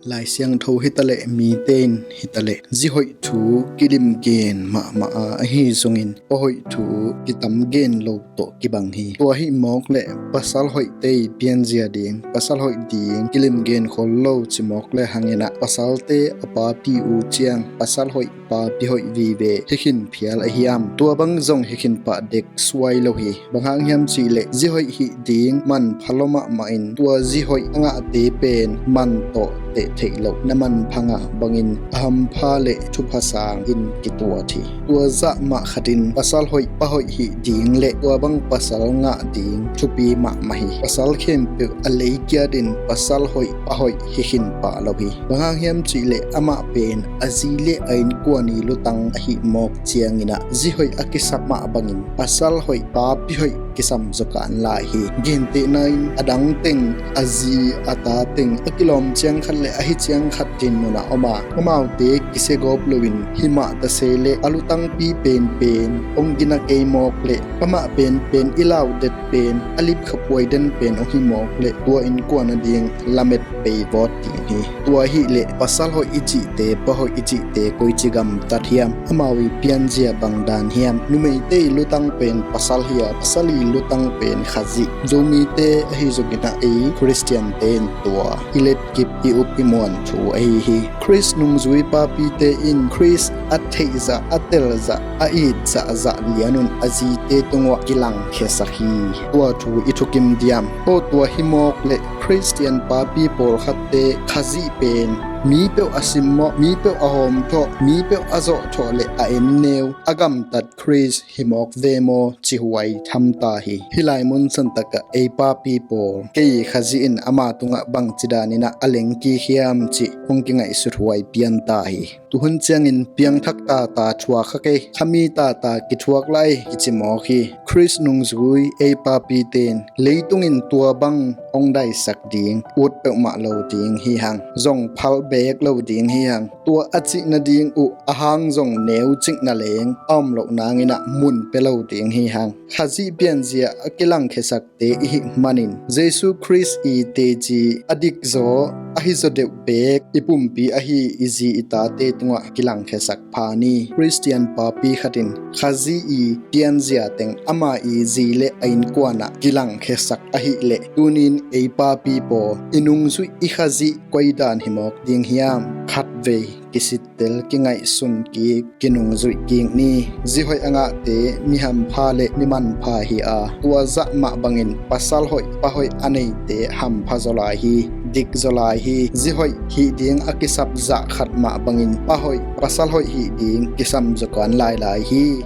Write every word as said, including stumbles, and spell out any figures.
Lai Siangtho hitaleh mite in hitaleh zi hoih thu kilim gen mahmah a, ahi zongin pa hoih thu kitam gen lo tawh kibang hi. Tua hih mawk leh pasal hoihte i pianzia ding, pasal hoih ding kilim gen khol lo ci mawk le hangin ah pasalte a papi uh ciang pasal hoih papi hoih vive hi khin phial a hiam? Tua bang zong hi khin pah dek suai lo hi. Bang hang hiam cihleh zi hoih hih ding manpha lo mahmah in tua zi hoih a ngahte pen man tawh teh theih loh na manpha ngah bangin a hampha le thupha sang in kituat hi. Tua zah mah khatin pasal hoih pa hoih hih ding le tua bang pasal ngah ding thupi mahmah hi. Pasal khempeuh a lei kiatin pasal hoih pa hoih hi khin pah lo hi. Bang hang hiam cihleh amah pen a zi le a innkuan i lutang ahih mawk ciangin ah zi hoih a kisap mah bangin pasal hoih papi hoih kisam zaw kan lai hi. Gentehna in a dang teng, a zi a ta teng a kilawm ciang khat le ahi ciang khat dinmun ah om a, amaute kisia gawp loin himah tase le a lutangpi penpen hong gina kei mawk le amah penpen i laudet pen a lipkha puai den pen hong hi mawk le tua innkuan a ding lamet pei vawt ding hi. Tua ahih leh pasal hoih i cihte, pa hoih i cihte koici gamtat hiam? Amau i pianzia bang dan hiam? Numeite i lutang pen pasal hi a, pasal i lutang pen Khazih. Zomite ahi zongin ah ei Khristiante in tua i letkip i up i muan thu ahi hi. Khrist nungzui papite in Khrist a theihzah, a telzah, a itzahzah lianun a zite tungah kilangkhiasak hi. Tua thu i thukim diam? Aw, tua hi mawk le Khristian papi pawlkhatte Khazih pen mi peuh a simmawh, mi peuh a hawmthawh, mi peuh a zawhthawh le a enneu a gamtat Khrist hi mawk ve maw ci huai tham ta hi. Hih lai mun santakah ei papi pawl, kei Khazih in ama tungah bangci danin ah a lengkik hiam cih hong kingaihsut huai pian ta hi. Tuhun ciangin piangthak tata thuak kha kei, khami tata kithuak lai kici mawk hi. Khrist nungzui ei papite in leitungin tua bang hong daisak ding ut peuhmah lo ding hi hang, zong phal beek lo ding hi hang. Tua a cih nading uh a hang zong neu cik na leng a om loh nangin ah mun pia lo ding hi hang. Khazih pianzia a kilangkhiasak te i hih manin Jesu Khrist i teci a dikzaw ahi zaw deuh beek i pumpi ahi i zi i tate tungah kilangkhiasak pha ni. Khristian papi khatin Khazih i pianzia teng ama i zi le a innkuanah kilangkhiasak ahih leh tunin ei papi pawl i nungzuih i Khazih koi dan hi mawk ding hiam? Khatvei kisittel, kingaihsun kik, kinungzuih kik ni. Zi hoih a ngahte mi hampha le mi manpha hi a, tua zah mah bangin pasal hoih pa hoih a neite hampha zaw lai hi, dik zaw lai hi. Zi hoih hih ding a kisap zah khat mah bangin pa hoih pasal hoih hih ding kisam zaw kan lailai hi.